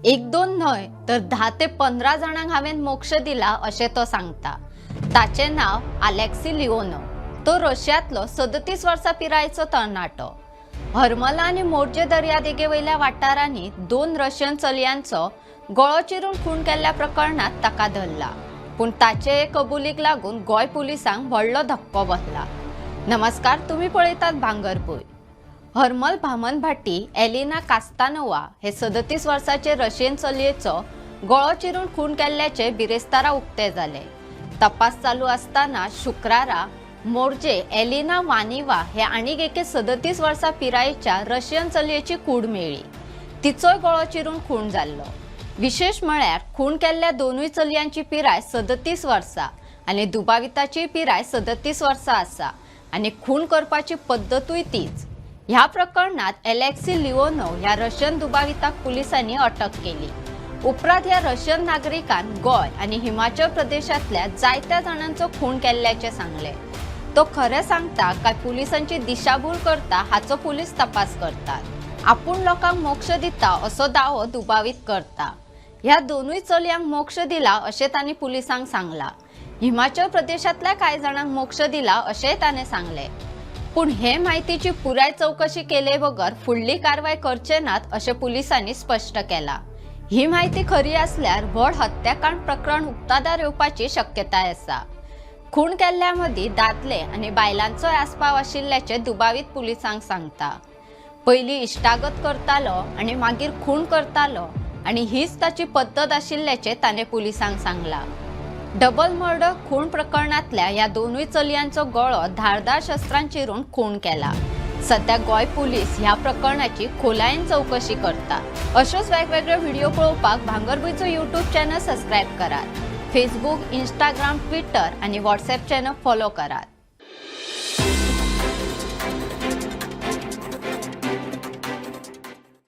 एक दोन न्हय तर 10 ते 15 जाणांक हांवें मोक्ष दिला अशें तो सांगता. ताचें नांव आलेक्सी लिओनो. तो रशियांतलो 37 वर्सां पिरायेचो तरणाटो. हरमला आनी मोरजे दर्यादेगे वयल्या वाठारांनी 2 रशियन चलयांचो गळो चिरून खून केल्ल्या प्रकरणांत ताका धरला. पूण ताचे हे कबुलीक लागून गोंय पुलिसांक व्हडलो धक्को बसला. नमस्कार, तुम्ही पळयतात भांगरभूंय. हरमल भामनभाटी एलिना कास्तानोवा हे 37 वर्साचे रशियन चलयेचो गळो चिरून खून केल्ल्याचे बिरेस्तारा उक्ते जाले. तपास चालू आसतना शुक्रारा मोरजे एलिना वानिवा हे आनीक एके 37 वर्सां पिरायेच्या रशियन चलयेची कूड मेळ्ळी. तिचोय गळो चिरून खून जाल्लो. विशेश म्हळ्यार खून केल्ल्या दोनूय चलयांची पिराय 37 वर्सां आनी दुबाविताची पिराय 37 वर्सां आसा आनी खून करपाची पद्दतूय तीच. ह्या प्रकरणात एलेक्सी लिओनो ह्या रशियन दुबाविताक पुलिसांनी अटक केली. उपरांत ह्या रशियन नागरिकान गोंय आनी हिमाचल प्रदेशांतल्या जायत्या जाणांचो खून केल्ल्याचें सांगलें. तो खरें सांगता काय पुलिसांची दिशाभूल करता हाचो पुलीस तपास करतात. आपूण लोकांक मोक्ष दिता असो दावो दुबावीत करता. ह्या दोनूय चलयांक मोक्ष दिला अशें तांणी पुलिसांक सांगलां. हिमाचल प्रदेशांतल्या कांय जाणांक मोक्ष दिला अशेंय ताणें सांगलें. पूण हे म्हायतीची पुराय चवकशी केले बगर फुडली कारवाय करचे नात अशें पुलिसांनी स्पश्ट केलां. ही म्हायती खरी आसल्यार व्हड हत्याकांड प्रकरण उक्ताडार येवपाची शक्यताय आसा. खून केल्ल्या मदीं दादले आनी बायलांचोय आस्पाव आशिल्ल्याचें दुबावीत पुलिसांक सांगता. पयलीं इश्टागत करतालो आनी मागीर खून करतालो आनी हीच ताची पद्दत आशिल्ल्याचें ताणें पुलिसांक सांगलां. डबल मर्डर खून प्रकरणांतल्या ह्या दोनूय चलयांचो गळो धारदार शस्त्रान चिरून खून केला. सध्या गोंय पुलीस ह्या प्रकरणाची खोलायेन चवकशी करतात. अश्योच वेगवेगळे व्हिडिओ पळोवपाक भांगरभूंयचो यूट्यूब चॅनल सबस्क्रायब करात. फेसबूक, इंस्टाग्राम, ट्विटर आनी व्हॉट्सएप चॅनल फॉलो करात.